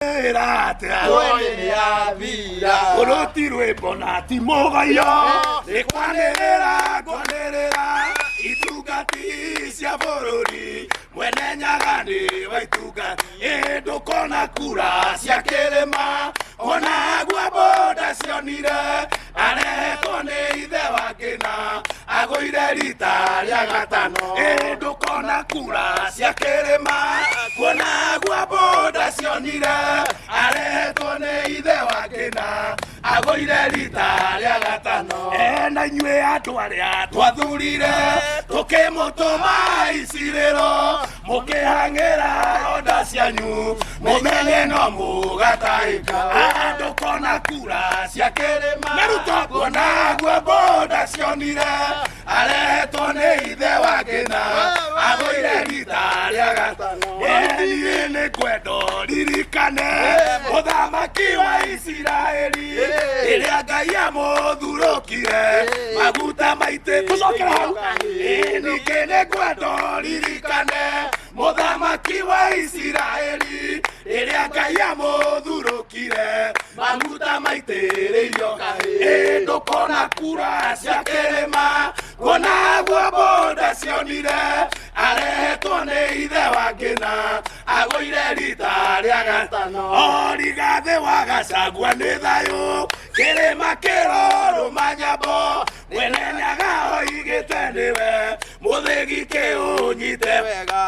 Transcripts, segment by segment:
Atĩa? Oi nĩ yathira. Ũrũ ti rwĩmbo na ti mũgayo, nĩ kwanĩrĩra ngwanĩrĩra itungati cia bũrũri. Mwene Nyaga nĩ wa itungati. Ĩ ndũkona kura cia kĩrĩma, ona gua boda cionire, arehetwo nĩ ithe wa Ngĩna, agũire rita rĩa gatano. Ĩ ndũkona kura cia kĩrĩma, kuona gua boda cionire, arehetwo nĩ ithe wa Ngĩna, agũire rita rĩa gatano. Ena inyuĩ andũ arĩa twathurire, tũkĩmũtũma icirĩro, mũkĩhang'ĩra onda cianyu, mũmenye no mũgatahĩka. Andũ kona kura cia kĩrĩma na Ruto, kuona gua boda cionire, arehetwo nĩ ithe wa Ngĩna, agũire rita rĩa gatano. Niĩ nĩ ngwenda ririkane mũthamaki wa Isiraeli, rĩrĩa Ngai amũthurũkire maguta maitĩ tũcokere hau. Ĩ, ningĩ nĩ ngwenda ririkane mũthamaki wa Isiraeli, rĩrĩa Ngai amũthurũkire maguta maitĩrĩirio kahĩ. Ĩ ndũkona kura cia kĩrĩma, kuona gua boda cionire, arehetwo nĩ ithe wa Ngĩna, agũire rita rĩa gatano. O Rigathĩ wa Gachagua nĩ thayũ, kĩrĩma kĩrorũma nyambo, mwene Nyaga oigĩte nĩwe mũthĩgi kĩũnyite wega.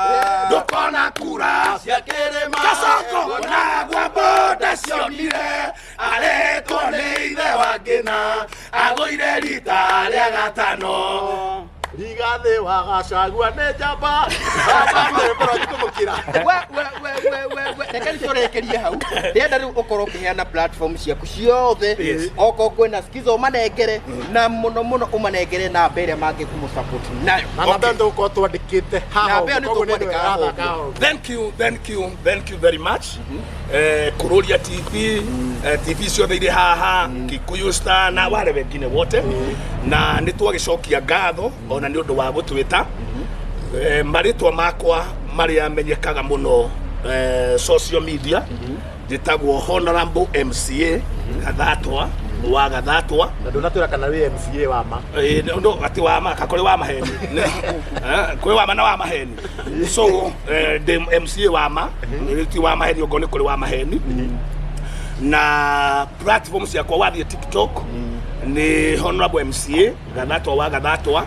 Ndũkona kura cia kĩrĩma, Gacoko, kuona gua boda cionire, arehetwo nĩ ithe wa Ngĩna, agũire rita rĩa gatano. Rigathĩ wa Gachagua nĩ njamba njamba rwĩmbo rwanyu kũmũkĩra. We we we we we we, reke tũrĩkĩrie hau. Ndĩrenda rĩu ũkorwo ũkĩheana platform ciaku ciothe. Okorwo kwĩna Skiza, ũmanengere, na mũno mũno ũmanengere namba ĩrĩa mangĩkũmũ support nayo. Na namba ĩyo tũgũkorwo twandĩkĩte haha. Namba ĩyo nĩ ũguo, koguo nĩ tũkwandĩka wega haha thaka ũguo. ũguo. Thank you, thank you, thank you very much. Kururia TV, TV ciothe irĩ haha, Kikuyu Star na wale wengine wote, na nĩ twagĩcokia ngatho ona nĩ ũndũ wa gũtwĩta. Marĩtwa makwa marĩa menyekaga mũno social media, njĩtagwo Honorable MCA Gathatwa wa Gathatwa. Na ndũnatwĩra kana wĩ MCA wa ma. Ĩ, no ati wa ma kakore wa maheni. Kwĩ wa ma na wa maheni, so ndĩ MCA wa ma, ti wa maheni, okorwo nĩ kũrĩ wa maheni. Na platform ciakwa, wathiĩ TikTok nĩ Honorable MCA Gathatwa wa Gathatwa,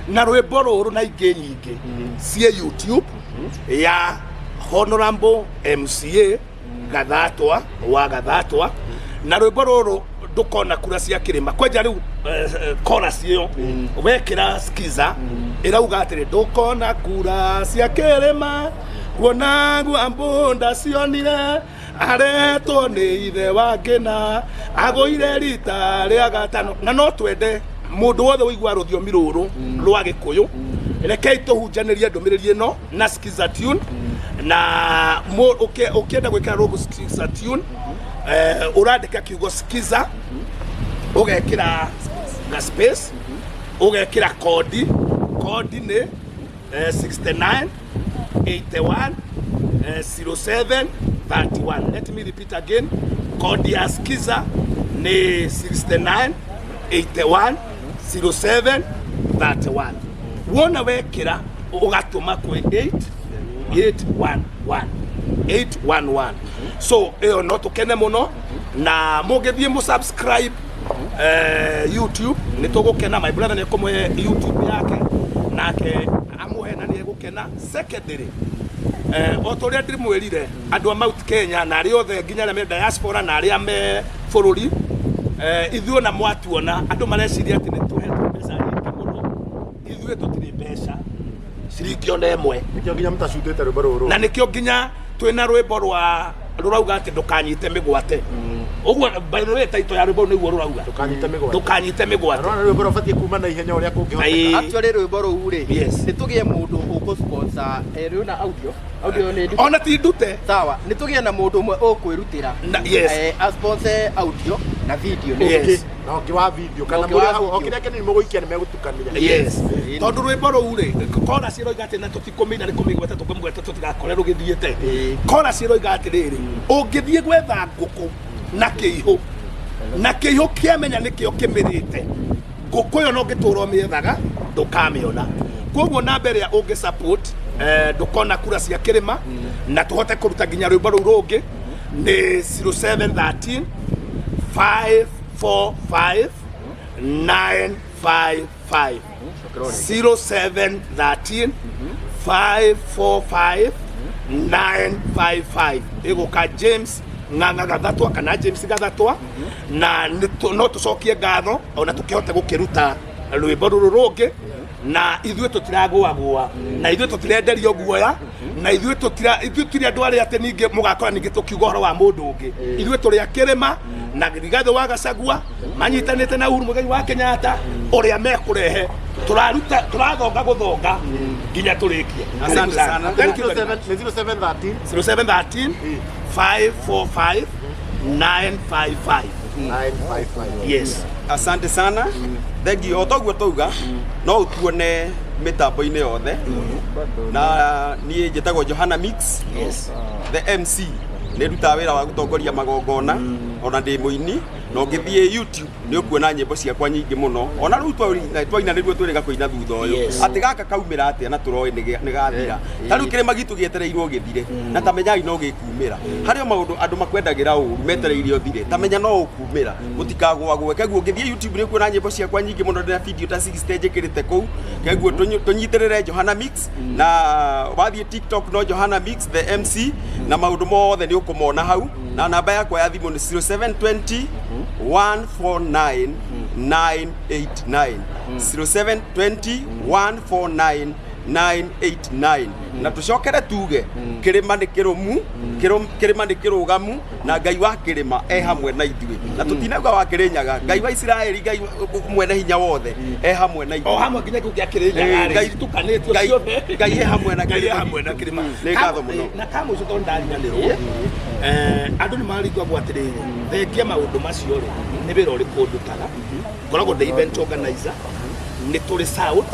na rwĩmbo rũrũ na ingĩ nyingĩ ciĩ YouTube ya Honorable MCA Gathatwa wa Gathatwa. Na rwĩmbo rũrũ, Ndũkona Kura cia Kĩrĩma, kwenja rĩu chorus ĩyo wekĩra Skiza ĩrauga atĩrĩ, "Ndũkona kura cia kĩrĩma, kuona gua mbunda cionire, aretwo nĩ ithe wa Ngĩna, agũire rita rĩa gatano." Na no twende mũndũ wothe ũigua rũthiomi rũrũ rwa Gĩkũyũ, rekei tũhunjanĩrie ndũmĩrĩri ĩno na Skiza tune. Na ũkĩenda gwĩkĩra rũgũ Skiza tune, ũrandĩka kiugo Skiza, ũgekĩra ga space, ũgekĩra kodi. Kodi nĩ 69 81 07 31. Let me repeat again, kodi ya Skiza nĩ 69 81 07 31. Wona wekĩra, ũgatũma kwĩ 8 811 811. So ĩyo no tũkene mũno, na mũngĩthiĩ mũ subscribe YouTube nĩ tũgũkena. My brother nĩ ekũmũhe YouTube yake, nake amũhe na nĩ egũkena. Secondary, o ta ũrĩa ndĩmwĩrire, andũ a Mount Kenya na arĩa othe nginya arĩa me diaspora na arĩa me bũrũri, ithuĩ ona mwatuona, andũ mareciria atĩ nĩ tũhetwo mbeca nyingĩ mũno. Ithuĩ tũtirĩ mbeca ciringi ona ĩmwe. Nĩkĩo nginya mũtacutĩte rwĩmbo rũrũ. Na nĩkĩo nginya twĩna rwĩmbo rwa rũrauga atĩ ndũkanyite mĩgwate. Ũguo, by the way, title ya rwĩmbo rũu nĩguo rũrauga. Ndũkanyite mĩgwate. Ndũkanyite mĩgwate. Rwona rwĩmbo rũbatiĩ kuma na ihenya ũrĩa kũngĩhoteka. Aye. Actually, rwĩmbo rũu rĩ, Yes. nĩ tũgĩe mũndũ ũkũ sponsor rwĩna audio, audio nĩ ndute. Ona ti ndute. Sawa, nĩ tũgĩe na mũndũ ũmwe ũkwĩrutĩra Yes. A sponsor audio. Na video nĩ. Yes. Na ũngĩ wa video kana Na ũngĩ wa mũrĩ hau o video. kĩrĩa kĩnini mũgũikia nĩ megũtukania. Yes, tondũ rwĩmbo rũu rĩ, chorus ĩroiga atĩ, na tũtikũmĩina, nĩ kũmĩgweta tũkũmĩgweta tũtigakore rũgĩthiĩte. Chorus ĩroiga atĩrĩrĩ, ũngĩthiĩ gwetha ngũkũ na kĩihũ, na kĩihũ kĩamenya nĩkĩo kĩmĩrĩte ngũkũ ĩyo, no ngĩtũra ũmĩethaga ndũkamĩona. Koguo namba ĩrĩa ũngĩ support, ndũkona kura cia kĩrĩma na tũhote kũruta nginya rwĩmbo rũu rũngĩ, nĩ 0713 545 955, 0713 545 955. Ĩgũka James Ng'ang'a Gathatwa kana James Gathatwa. Na no tũcokie ngatho ona tũkĩhote gũkĩruta rwĩmbo rũrũ rũngĩ, na ithuĩ tũtiragũagũa, na ithuĩ tũtirenderio guoya, na ithuĩ tũtira ithuĩ tũrĩ andũ arĩa atĩ ningĩ mũgakora ningĩ tũkiuga ũhoro wa mũndũ ũngĩ. Ithuĩ tũrĩ a kĩrĩma na Rigathĩ wa Gachagua manyitanĩte na Uhuru Muigai wa Kenyatta, ũrĩa mekũrehe tũraruta, tũrathonga gũthonga nginya tũrĩkie. Asante sana. Thank you very much. Nĩ 0713 0713 545 955. 955. Yes. Asante sana, thengiũ. O toguo twauga, no ũtuone mĩtambo-inĩ yothe, na niĩ njĩtagwo Johana Mix. The MC, nĩ ndutaga wĩra wa gũtongoria magongona, ona ndĩ mũini, na ũngĩthiĩ YouTube nĩ ũkuona nyĩmbo ciakwa nyingĩ mũno. Ona rĩu twaina nĩguo twĩrĩga kũina thutha ũyũ. Atĩ gaka kaumĩra atĩa na tũroĩ nĩ gathira. Ta rĩu kĩrĩma gitũ gĩetereirwo gĩthire, na ta menyai no gĩkumĩra. Harĩ o maũndũ andũ makwendagĩra ũru, metereire ũthire, ta menya no ũkumĩra, mũtikagwagwe. Keguo ũngĩthiĩ YouTube nĩ ũkuona nyĩmbo ciakwa nyingĩ mũno, ndĩna video ta 60 njĩkĩrĩte kũu. Keguo tũnyitĩrĩre Johana Mix, na wathiĩ TikTok no Johana Mix the MC, na maũndũ mothe nĩ ũkũmona hau. Na namba yakwa ya thimũ nĩ 0720 149 989, 0720 149 989. Na tucokere tuge kĩrĩma nĩ kĩrũmu, kĩrĩma nĩ kĩrũgamu, na Ngai wa kĩrĩma e hamwe na ithuĩ, na tũtinauga wa Kĩrĩnyaga, Ngai wa Isiraeli, Ngai mwene hinya wothe e hamwe na O ithuĩ. hamwe nginya kĩu gĩa Kĩrĩnyaga. Ngai- Tukanĩtio Ngai- ciothe. Ngai e hamwe na Ngai e kĩrĩma hamwe na gitũ. kĩrĩma. Nĩ ngatho mũno. Na kamũico, tondũ ndariganĩrwo, andũ nĩ maringagwo atĩrĩrĩ, thengia maũndũ macio rĩ, nĩ wĩra ũrĩkũ ndutaga? Ngoragwo ndĩ event organizer. Nĩ tũrĩ sound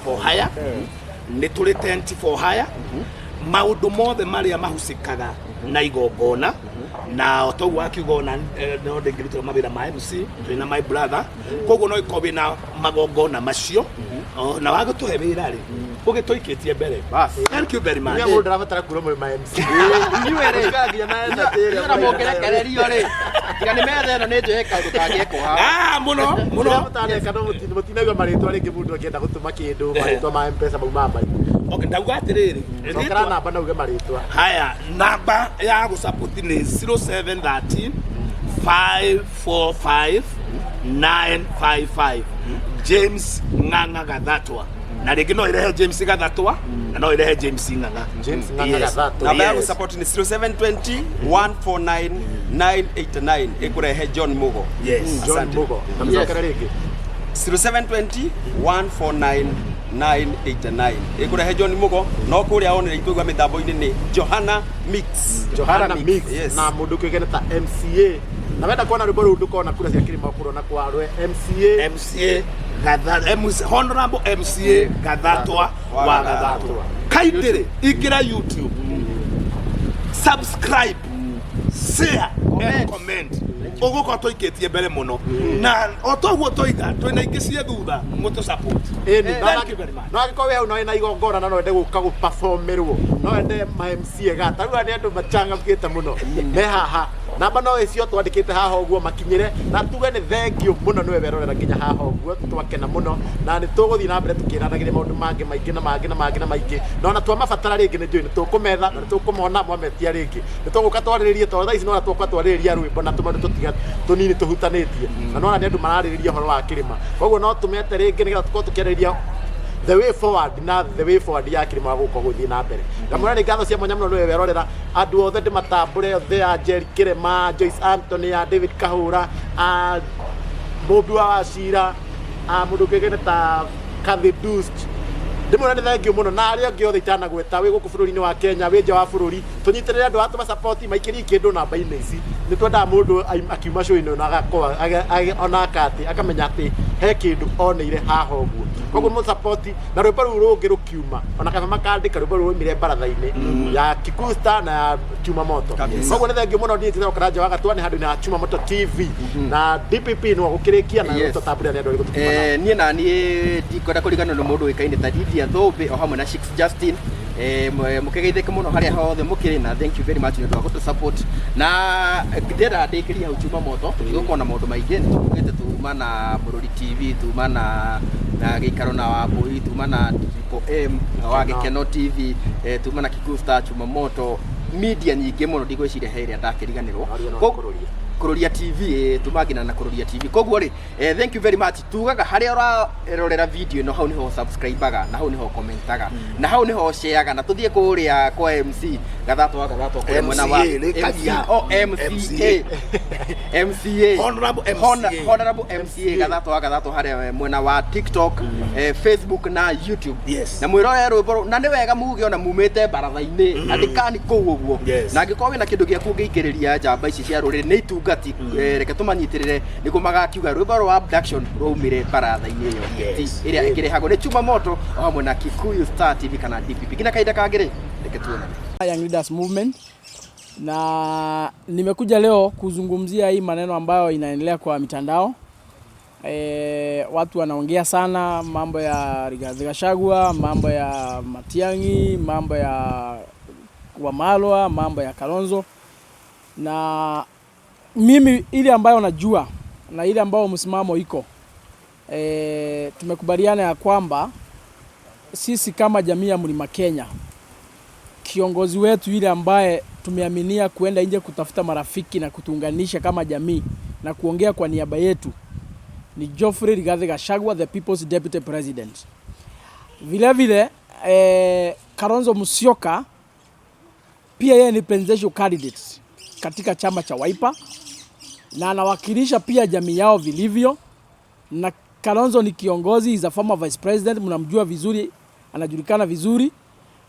for hire, nĩ tũrĩ tent for hire, maũndũ mothe marĩa mahusikaga na igongona. Na o toguo akiuga, ona no ndĩngĩrutĩra mawĩra ma MC, twĩna my brother. Koguo no ikorwo wĩna magongona macio. O, na wagũtũhe wĩra rĩ, ũgĩtũikĩtie mbere. Thank you very much. Nginya mũndũ ndarabatara kuura mwĩ ma MC. Inyuĩ rĩ, Nginya na energy ĩrĩa na mũngĩrekererio rĩ, tiga nĩ metha ĩno nĩ njoe kaũndũ kangĩekwo haha. Ah, mũno mũno. Mũtanoka no mũtinaigua marĩtwa rĩngĩ, mũndũ angĩenda gũtũma kĩndũ, marĩtwa ma M-Pesa mauma marĩkũ? Okay, ndauga atĩrĩrĩ, Cokera rĩtwa- namba na uge marĩtwa. Haya, namba ya gũsupport nĩ 0713 545 955, James Ng'ang'a Gathatwa. Na rĩngĩ no ĩrehe James Gathatwa, na no ĩrehe James Ng'ang'a. James Ng'ang'a Yes. Gathatwa. Namba ya Yes. gũsupport nĩ 0720 149 989, ĩkũrehe John Mugo. Yes. John Asante. Mugo. Na mũcokere rĩngĩ. 0720 149 989 ĩkũrehe John Mugo. No kũrĩa onere itũigua mĩtambo-inĩ nĩ Johana Mix. Johana Mix. Yes. Na mũndũ kĩũĩkaine ta MCA, na wenda kuona rwĩmbo rũu ndũkona kura cia kĩrĩma, ũkũrona kwa rwe MCA. MCA Gatha, MC, Honorable MCA Gathatwa wa Gathatwa. Kaindĩrĩ ingĩra YouTube, subscribe, share and comment. Ũgũkorwo tũikĩtie mbere mũno, na o toguo toiga twĩna ingĩ ciĩ thutha, mũtũ support. Ĩni. Thank you very much. No angĩkorwo we hau no wĩna igongona na no wende gũka gũperformerwo, no wende ma MCA gata rĩu, aya nĩ andũ machangamkĩte mũno me haha. Namba no icio twandĩkĩte haha ũguo makinyĩre, na tuge nĩ thengiũ mũno nĩwe werorera nginya haha ũguo. Twakena mũno, na nĩ tũgũthiĩ na mbere tũkĩranagĩria maũndũ mangĩ maingĩ na mangĩ na mangĩ na maingĩ, na ona twamabatara rĩngĩ nĩ njũĩ nĩ tũkũmetha na nĩ tũkũmona. Mwametia rĩngĩ nĩ tũgũka twarĩrĩrie, tondũ thaa ici nona twoka twarĩrĩria rwĩmbo na tũmaũndũ tũtiga tũnini tũhutanĩtie, na nona nĩ andũ mararĩrĩria ũhoro wa kĩrĩma. Koguo no tũmete rĩngĩ nĩgetha tũkorwo tũkĩarĩrĩria the way forward, na the way forward ya kĩrĩma gũkorwo gũthiĩ na mbere. Ngamwĩra nĩ ngatho cia mwanya mũno nĩwe werorera. Andũ othe ndĩmatambũre othe, a Jerry Kĩrĩma, Joyce Anthony, a David Kahũra, a Mũmbi wa Wacira, a mũndũ ũkĩũĩkaine ta Kathy Dust. Ndĩmwĩra nĩ thank you mũno na arĩa angĩ othe itanagweta wĩ gũkũ bũrũri-inĩ wa Kenya, wĩ nja wa bũrũri, tũnyitĩrĩre andũ aya, tũmasupport, maikĩrie kĩndũ namba-inĩ ici. Nĩ twendaga mũndũ akiuma show-inĩ ĩno agakorwo ona atĩ akamenya atĩ he kĩndũ oneire haha ũguo. Koguo mũsupport na rwĩmbo rũu rũngĩ rũkiuma, ona kaba makandĩka rwĩmbo rũu rwaumire baratha-inĩ ya Kikusta na ya Chuma Moto. Koguo nĩ thank you mũno. Niĩ njĩtagwo Karanja wa Gatua, nĩ handũ-inĩ ha Chuma Moto TV na DPP no gũkĩrĩkia na tũtambũre nĩ andũ arĩkũ tũkiuma nao. Niĩ na niĩ ndikwenda kũriganĩrwo nĩ mũndũ ũĩkaine ta Lydia Thũmbĩ o hamwe na Shix Justin. Mũkĩgeithĩke mũno harĩa hothe mũkĩrĩ, na thank you very much nĩ ũndũ wa gũtũ support. Na ndĩrenda ndĩkĩrie hau, Chuma Moto, tũtigũkorwo na maũndũ maingĩ. Nĩ tũkugĩte tuma na Mũrũri TV, tuma na Gĩikaro na Wambui, tuma na Triple M wa Gĩkeno TV, tuma na Kikusta, Chuma Moto, media nyingĩ mũno, ndigwĩciria he ĩrĩa ndakĩriganĩrwo. Aria no Kũrũria. Kũrũria TV, tuma nginya na Kũrũria TV. Koguo rĩ, thank you very much. Tugaga harĩa ũrarorera video ĩno, hau nĩho subscribe-aga, na hau nĩho commentaga, na hau nĩho shareaga, na tũthiĩ kũrĩa kwa MC Gathatũ wa Gathatũ kũrĩa mwena wa MCA, rĩkagia. MC, oh, MCA, MCA. Honorable MCA. Honorable MCA Gathatũ wa Gathatũ harĩa mwena wa TikTok, Facebook na YouTube. Na mwĩrore rwĩmbo rũu, na nĩ wega muge ona mumĩte baratha-inĩ, andĩkani kũu ũguo. Na angĩkorwo wĩna kĩndũ gĩaku ũngĩikĩrĩria njamba ici cia rũrĩrĩ, nĩ itungati, reke tũmanyitĩrĩre nĩguo magakiuga rwĩmbo rwa Abduction rwaumire baratha-inĩ ĩyo ĩrĩa ĩkĩrehagwo nĩ Chuma Moto o hamwe na Kikuyu Star TV kana DPP. Nginya kahinda kangĩ rĩ, reke tuonane. Young Leaders Movement, na nimekuja leo kuzungumzia hii maneno ambayo inaendelea kwa mitandao. Watu wanaongea sana mambo ya Rigathi Gachagua, mambo ya Matiang'i, mambo ya Wamalwa, mambo ya Kalonzo, na mimi ile ambayo najua na ile ambayo msimamo iko, tumekubaliana ya kwamba sisi kama jamii ya Mlima Kenya, kiongozi wetu yule ambaye tumeaminia kuenda nje kutafuta marafiki na kutuunganisha kama jamii na kuongea kwa niaba yetu ni Geoffrey Rigathi Gachagua, the People's Deputy President. Vile vile, Kalonzo Musyoka pia yeye ni presidential candidate katika chama cha Wiper na anawakilisha pia jamii yao vilivyo, na Kalonzo ni kiongozi, is a former vice president, mnamjua vizuri, anajulikana vizuri,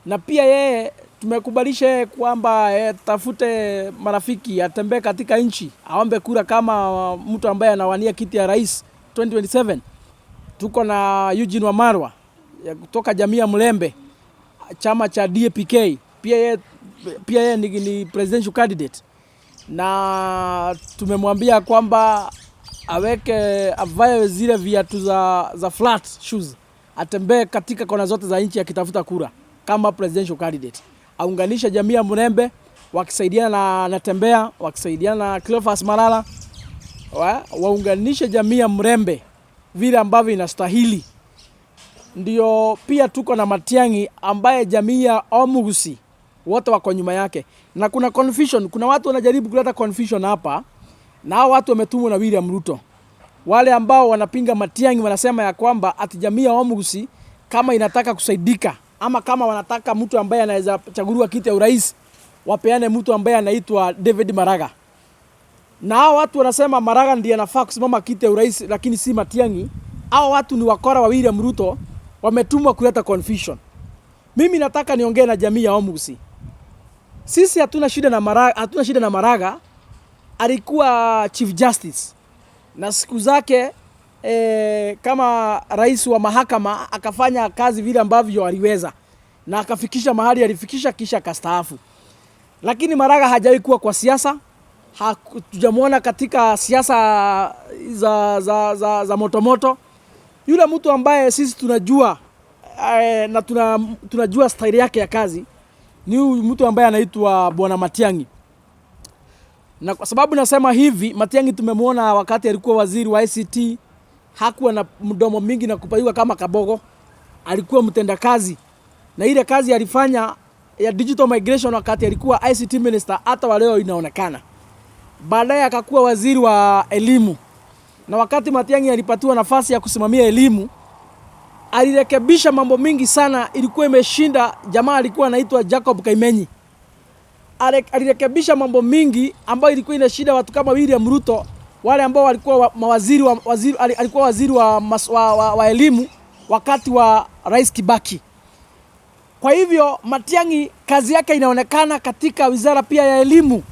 na pia yeye tumekubalisha yeye kwamba tafute marafiki, atembee katika nchi, aombe kura kama mtu ambaye anawania kiti ya rais 2027. Tuko na Eugene Wamalwa ya kutoka jamii ya Mlembe, chama cha DAPK, pia yeye ni presidential candidate, na tumemwambia kwamba aweke, avae zile viatu za flat shoes, atembee katika kona zote za nchi akitafuta kura kama presidential candidate, aunganishe jamii ya Mlembe wakisaidiana na Natembeya, wakisaidiana na Cleophas Malala, waunganishe jamii ya Mlembe vile ambavyo inastahili. Ndio pia tuko na Matiang'i ambaye jamii ya Omugusi wote wako nyuma yake, na kuna confusion, kuna watu wanajaribu kuleta confusion hapa, na hao watu wametumwa na William Ruto. Wale ambao wanapinga Matiang'i wanasema ya kwamba ati jamii ya Omugusi kama inataka kusaidika ama kama wanataka mtu ambaye anaweza chaguliwa kiti ya urais, wapeane mtu ambaye anaitwa David Maraga. Na hao watu wanasema Maraga ndiye anafaa kusimama kiti ya urais, lakini si Matiang'i. Hao watu ni wakora wa William Ruto, wametumwa kuleta confusion. Mimi nataka niongee na jamii ya Omugusi. Sisi hatuna shida na Maraga, hatuna shida na Maraga. Alikuwa Chief Justice na siku zake, kama rais wa mahakama, akafanya kazi vile ambavyo aliweza na akafikisha mahali alifikisha, kisha akastaafu. Lakini Maraga hajawahi kuwa kwa siasa, hatujamuona katika siasa za motomoto. Yule mtu ambaye sisi tunajua, na tunajua staili yake ya kazi ni huyu mtu ambaye anaitwa Bwana Matiang'i. Na kwa sababu nasema hivi, Matiang'i tumemwona wakati alikuwa waziri wa ICT, hakuwa na mdomo mingi na kupayuka kama kabogo. Alikuwa mtendakazi, na ile kazi alifanya ya digital migration wakati alikuwa ICT minister hata wa leo inaonekana. Baadaye akakuwa waziri wa elimu, na wakati Matiang'i alipatiwa nafasi ya kusimamia elimu, alirekebisha mambo mingi sana, ilikuwa imeshinda jamaa alikuwa anaitwa Jacob Kaimenyi. Alirekebisha mambo mingi ambayo ilikuwa inashinda watu kama William Ruto, wale ambao walikuwa mawaziri wa, waziri, alikuwa waziri wa, mas, wa, wa, wa elimu wakati wa Rais Kibaki. Kwa hivyo Matiang'i kazi yake inaonekana katika wizara pia ya elimu,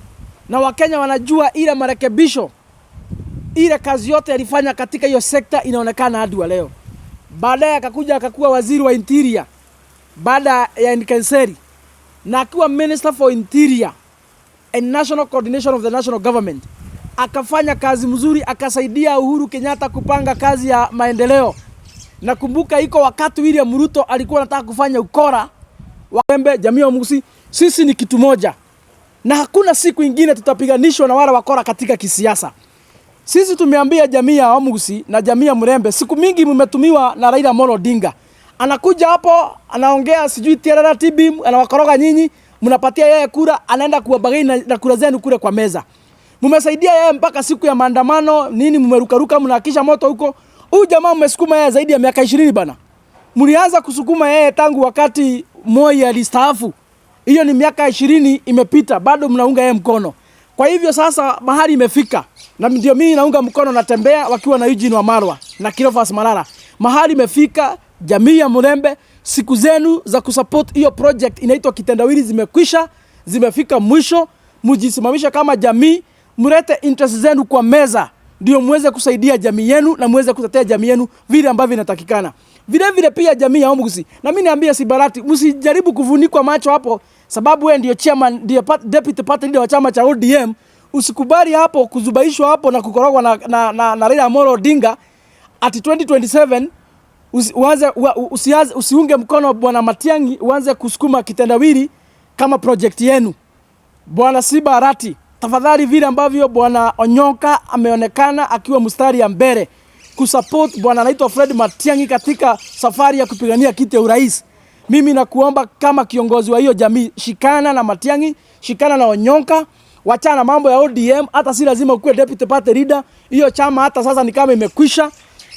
na Wakenya wanajua ile marekebisho, ile kazi yote alifanya katika hiyo sekta inaonekana hadi wa leo. Baadaye akakuja akakuwa waziri wa interior baada ya Nkaissery, na akiwa minister for interior and national coordination of the national government akafanya kazi mzuri, akasaidia Uhuru Kenyatta kupanga kazi ya maendeleo. Nakumbuka iko wakati William Ruto alikuwa anataka kufanya ukora Wembe, jamii ya Mugusi, sisi ni kitu moja, na hakuna siku ingine tutapiganishwa na wale wakora katika kisiasa. Sisi tumeambia jamii ya Omugusi na jamii ya Murembe, siku mingi mmetumiwa na Raila Amolo Odinga. Anakuja hapo anaongea sijui TRRTB, anawakoroga nyinyi, mnapatia yeye kura, anaenda kuwabagai na kura zenu kule kwa meza. Mmesaidia yeye mpaka siku ya maandamano nini, mmerukaruka, mnahakisha moto huko. Huyu jamaa mmesukuma yeye zaidi ya miaka 20 bana. Mlianza kusukuma yeye tangu wakati Moi alistaafu. Hiyo ni miaka 20 imepita, bado mnaunga yeye mkono. Kwa hivyo sasa mahali imefika, na ndio mimi naunga mkono, natembea wakiwa na Eugene Wamalwa na Cleophas Malala. Mahali imefika, jamii ya Murembe, siku zenu za kusupport hiyo project inaitwa kitendawili zimekwisha, zimefika mwisho. Mjisimamishe kama jamii, mlete interest zenu kwa meza, ndio muweze kusaidia jamii yenu na muweze kutetea jamii yenu vile ambavyo inatakikana. Vile vile pia jamii ya Omugusi, na mimi niambia Sibarati, msijaribu kuvunikwa macho hapo, sababu wewe ndio chairman, ndio deputy party leader wa chama cha ODM. Usikubali hapo kuzubaishwa hapo na kukorogwa na Raila Amolo Odinga ati 2027 usiunge mkono bwana Matiang'i, uanze kusukuma kitendawili kama project yenu. Bwana Simba Arati, tafadhali, vile ambavyo bwana Onyonka ameonekana akiwa mstari ya mbele kusupport bwana anaitwa Fred Matiang'i katika safari ya kupigania kiti ya urais, mimi nakuomba kama kiongozi wa hiyo jamii, shikana na Matiang'i, shikana na Onyonka, wachana na mambo ya ODM. Hata si lazima ukuwe deputy party leader. Hiyo chama hata sasa ni kama imekwisha.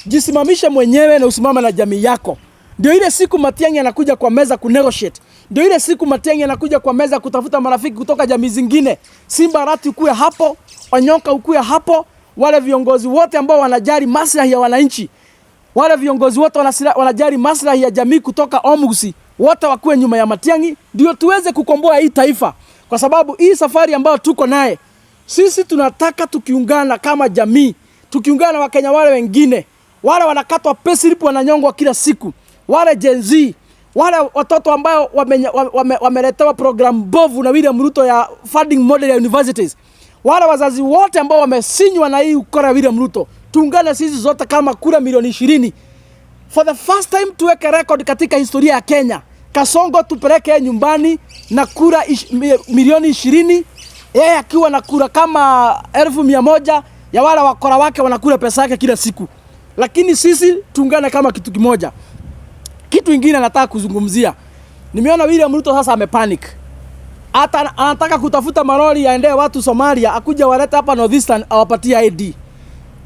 Jisimamishe mwenyewe na usimame na jamii yako. Ndio ile siku Matiang'i anakuja kwa meza kunegotiate. Ndio ile siku Matiang'i anakuja kwa meza kutafuta marafiki kutoka jamii zingine. Simba Arati ukuwe hapo, Onyonka ukuwe hapo, wale viongozi wote ambao wanajali maslahi ya wananchi, wale viongozi wote wanajali maslahi ya jamii kutoka Omugusi, wote wakuwe nyuma ya Matiang'i, ndio tuweze kukomboa hii taifa, kwa sababu hii safari ambayo tuko naye sisi tunataka tukiungana kama jamii, tukiungana na Wakenya wale wengine, wale wanakatwa payslip wananyongwa kila siku, wale Gen Z, wale watoto ambao wameletewa program bovu na William Ruto ya funding model ya universities, wale wazazi wote ambao wamesinywa na hii ukora ya William Ruto, tuungane sisi zote kama kura milioni 20 for the first time tuweke record katika historia ya Kenya. Kasongo tupeleke yeye nyumbani na kura milioni 20, yeye akiwa na kura kama 100,000 ya wale wakora wake wanakula pesa yake kila siku, lakini sisi tuungane kama kitu kimoja. Kitu ingine nataka kuzungumzia, nimeona William Ruto sasa amepanic, hata anataka kutafuta malori yaendee watu Somalia, akuja walete hapa Northeastern awapatie ID.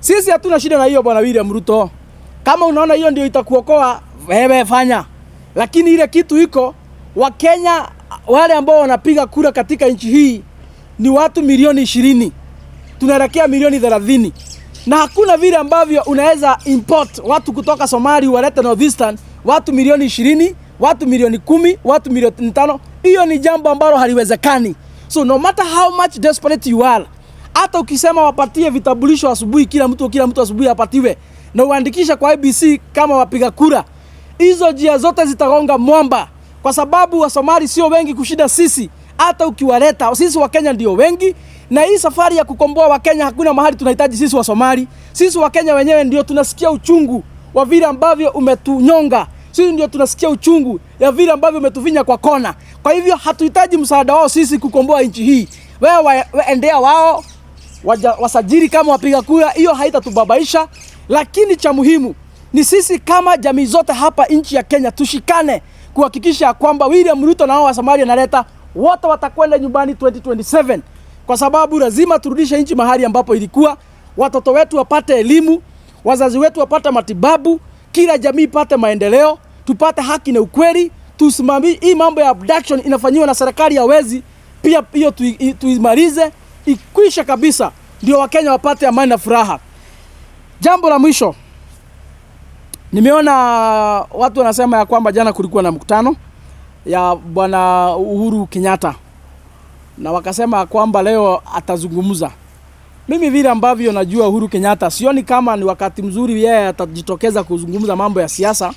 Sisi hatuna shida na hiyo bwana William Ruto. Kama unaona hiyo ndio itakuokoa, wewe fanya. Lakini ile kitu iko, Wakenya wale ambao wanapiga kura katika nchi hii ni watu milioni 20, tunaelekea milioni 30, na hakuna vile ambavyo unaweza import watu kutoka Somalia walete Northeastern watu milioni 20, watu milioni 10, watu milioni 5. Hiyo ni jambo ambalo haliwezekani. So no matter how much desperate you are, hata ukisema wapatie vitambulisho asubuhi, kila mtu asubuhi apatiwe na uandikishe kwa IEBC kama wapiga kura, hizo njia zote zitagonga mwamba, kwa sababu Wasomali sio wengi kushinda sisi. Hata ukiwaleta sisi Wakenya ndio wengi, na hii safari ya kukomboa Wakenya hakuna mahali tunahitaji sisi Wasomali. Sisi Wakenya wenyewe ndio tunasikia uchungu wa vile ambavyo umetunyonga. Sisi ndio tunasikia uchungu ya vile ambavyo umetufinya kwa kona. Kwa hivyo hatuhitaji msaada wao sisi kukomboa nchi hii. Wewe endea wao wasajili kama wapiga kura, hiyo haitatubabaisha. Lakini cha muhimu ni sisi kama jamii zote hapa nchi ya Kenya tushikane kuhakikisha kwamba William Ruto na hao wa Somalia naleta wote watakwenda nyumbani 2027, kwa sababu lazima turudishe nchi mahali ambapo ilikuwa, watoto wetu wapate elimu, wazazi wetu wapate matibabu, kila jamii ipate maendeleo, tupate haki na ukweli, tusimamie hii mambo ya abduction inafanyiwa na serikali ya wezi, pia hiyo tuimalize ikwisha kabisa, ndio Wakenya wapate amani na furaha. Jambo la mwisho, nimeona watu wanasema ya kwamba jana kulikuwa na mkutano ya Bwana Uhuru Kenyatta, na wakasema kwamba leo atazungumza. Mimi vile ambavyo najua Uhuru Kenyatta, sioni kama ni wakati mzuri yeye atajitokeza kuzungumza mambo ya siasa.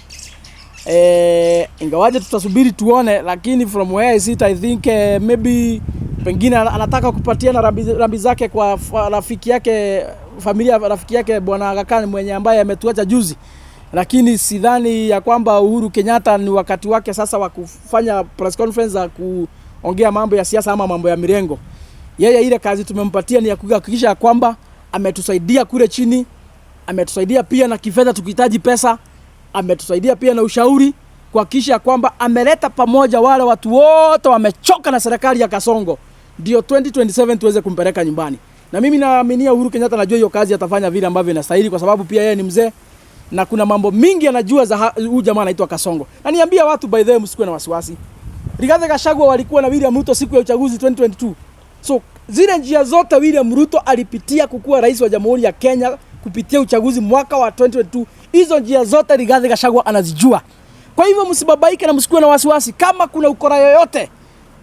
Ingawaje tutasubiri tuone, lakini from where I sit I think maybe pengine anataka kupatiana rambi zake kwa rafiki yake, familia rafiki yake Bwana Aga Khan mwenye ambaye ametuacha juzi, lakini sidhani ya kwamba Uhuru Kenyatta ni wakati wake sasa wa kufanya press conference za kuongea mambo ya siasa ama mambo ya mirengo. Yeye ile kazi tumempatia ni ya kuhakikisha kwamba ametusaidia kule chini, ametusaidia pia na kifedha tukihitaji pesa, ametusaidia pia na ushauri kuhakikisha kwamba ameleta pamoja wale watu wote wamechoka na serikali ya Kasongo, ndio 2027 tuweze kumpeleka nyumbani. Na mimi naaminia Uhuru Kenyatta, najua hiyo kazi atafanya vile ambavyo inastahili, kwa sababu pia yeye ni mzee na kuna mambo mingi anajua za huyu jamaa anaitwa Kasongo. Na niambia watu, by the way, msikuwe na wasiwasi. Rigathi Gachagua walikuwa na William Ruto siku ya uchaguzi 2022. So zile njia zote William Ruto alipitia kukuwa rais wa Jamhuri ya Kenya kupitia uchaguzi mwaka wa 2022, hizo njia zote Rigathi Gachagua anazijua. Kwa hivyo msibabaike na msikuwe na wasiwasi. Kama kuna ukora yoyote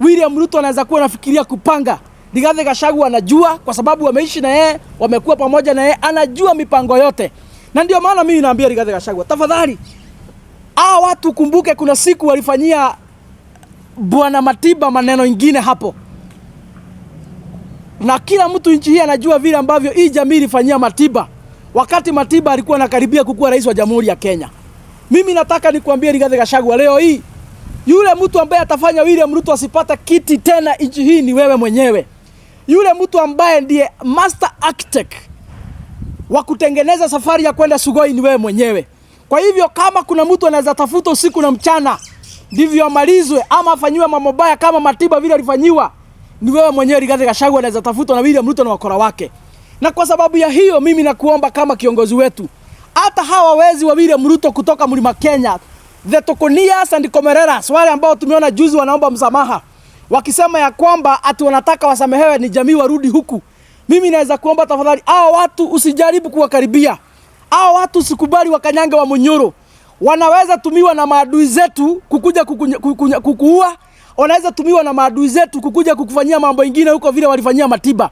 William Ruto anaweza kuwa anafikiria kupanga, Rigathi Gachagua anajua, kwa sababu wameishi na yeye, wamekuwa pamoja na yeye, anajua mipango yote. Na ndio maana mimi naambia Rigathi Gachagua, tafadhali hawa watu kumbuke, kuna siku walifanyia Bwana Matiba maneno ingine hapo, na kila mtu nchi hii anajua vile ambavyo hii jamii ilifanyia Matiba wakati Matiba alikuwa anakaribia kukuwa rais wa Jamhuri ya Kenya. Mimi nataka nikuambie Rigathi Gachagua, leo hii yule mtu ambaye atafanya William Ruto asipate kiti tena nchi hii ni wewe mwenyewe. Yule mtu ambaye ndiye master architect wa kutengeneza safari ya kwenda Sugoi ni wewe mwenyewe. Kwa hivyo kama kuna mtu anaweza tafuta usiku na mchana ndivyo amalizwe ama afanyiwe mambo mabaya kama Matiba vile alifanyiwa, ni wewe mwenyewe Rigathi Gachagua anaweza tafutwa na William Ruto na wakora wake. Na kwa sababu ya hiyo mimi nakuomba kama kiongozi wetu, hata hawa wezi wa William Ruto kutoka Mlima Kenya, the Tokonias and Komereras, wale ambao tumeona juzi wanaomba msamaha wakisema ya kwamba ati wanataka wasamehewe ni jamii warudi huku. Mimi naweza kuomba tafadhali, hao watu usijaribu kuwakaribia. Hao watu usikubali wakanyange wa Munyoro. Wanaweza tumiwa na maadui zetu kukuja kukuua, wanaweza tumiwa na maadui zetu kukuja kukufanyia mambo ingine huko vile walifanyia Matiba.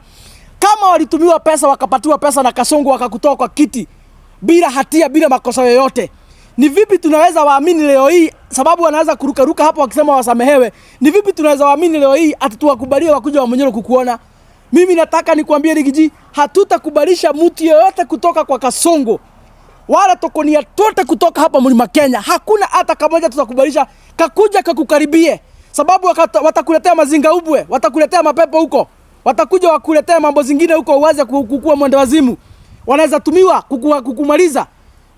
Kama walitumiwa pesa wakapatiwa pesa na Kasongo wakakutoa kwa kiti bila hatia, bila makosa yoyote, ni vipi tunaweza waamini leo hii? Sababu wanaweza kurukaruka hapo wakisema wasamehewe. Ni vipi tunaweza waamini leo hii ati tuwakubalie wakuja wa Munyoro kukuona? Mimi nataka nikwambie Riggy G, hatutakubalisha mtu yeyote kutoka kwa Kasongo wala tokonia tote kutoka hapa Mlima Kenya. Hakuna hata kamoja tutakubalisha kakuja kakukaribie, sababu watakuletea mazinga ubwe, watakuletea mapepo huko, watakuja wakuletea mambo zingine huko, uanze kukua mwende wazimu. Wanaweza tumiwa kukumaliza.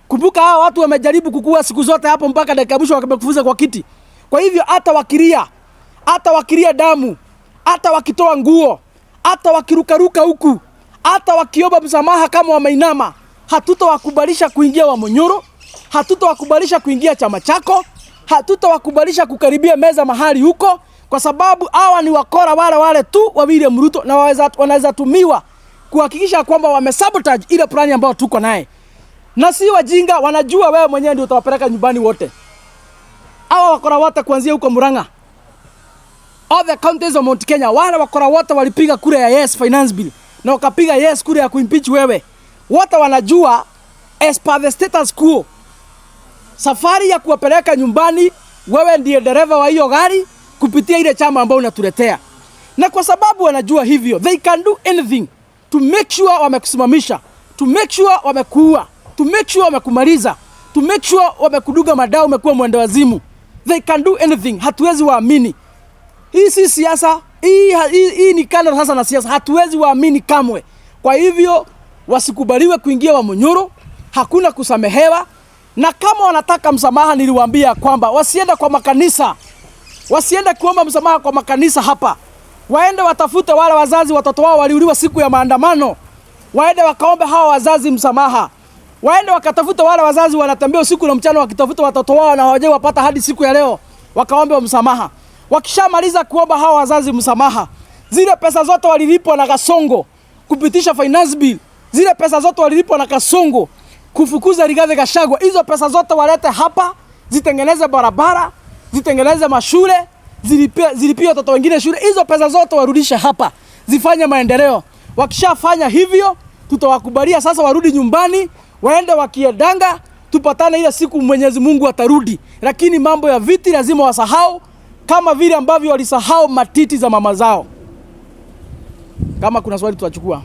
Kumbuka hawa watu wamejaribu kukua siku zote hapo mpaka dakika mwisho wamekufuza kwa kiti. Kwa hivyo hata wakilia damu, hata wakitoa nguo, hata wakirukaruka huku, hata wakiomba msamaha kama wameinama, hatutawakubalisha kuingia Wamunyoro, hatutawakubalisha kuingia chama chako, hatutawakubalisha kukaribia meza mahali huko, kwa sababu hawa ni wakora wale wale tu wa William Ruto, na wanaweza tumiwa kuhakikisha kwamba wamesabotage ile plani ambayo tuko naye. Na si wajinga, wanajua wewe mwenyewe ndio utawapeleka nyumbani wote. Hawa wakora wote kuanzia huko Murang'a, all the counties of Mount Kenya, wale wakora wote walipiga kura ya yes finance bill na wakapiga yes kura ya kuimpeach wewe. Wote wanajua as per the status quo, safari ya kuwapeleka nyumbani, wewe ndiye dereva wa hiyo gari kupitia ile chama ambayo unatuletea. Na kwa sababu wanajua hivyo, they can do anything to make sure wamekusimamisha, to make sure wamekuua, to make sure wamekumaliza, to make sure wamekuduga madawa, umekuwa mwenda wazimu. They can do anything. Hatuwezi waamini. Hii si siasa, hii ni kando sasa na siasa. Hatuwezi waamini kamwe. Kwa hivyo wasikubaliwe kuingia Wamunyoro, hakuna kusamehewa. Na kama wanataka msamaha, niliwaambia kwamba wasiende kwa makanisa, wasiende kuomba msamaha kwa makanisa hapa, waende watafute wale wazazi watoto wao waliuliwa siku ya maandamano, waende wakaombe hawa wazazi msamaha, waende wakatafute wale wazazi wanatembea usiku na mchana wakitafuta watoto wao na hawajai wapata hadi siku ya leo, wakaombe msamaha. Wakishamaliza kuomba hawa wazazi msamaha, zile pesa zote walilipwa na Kasongo kupitisha finance bill, zile pesa zote walilipwa na Kasongo kufukuza Rigathi Gachagua, hizo pesa zote walete hapa, zitengeneze barabara, zitengeneze mashule, zilipie watoto wengine shule. Hizo pesa zote warudishe hapa, zifanye maendeleo. Wakishafanya hivyo, tutawakubalia sasa warudi nyumbani, waende wakiendanga, tupatane ile siku Mwenyezi Mungu atarudi. Lakini mambo ya viti lazima wasahau, kama vile ambavyo walisahau matiti za mama zao. Kama kuna swali tutachukua.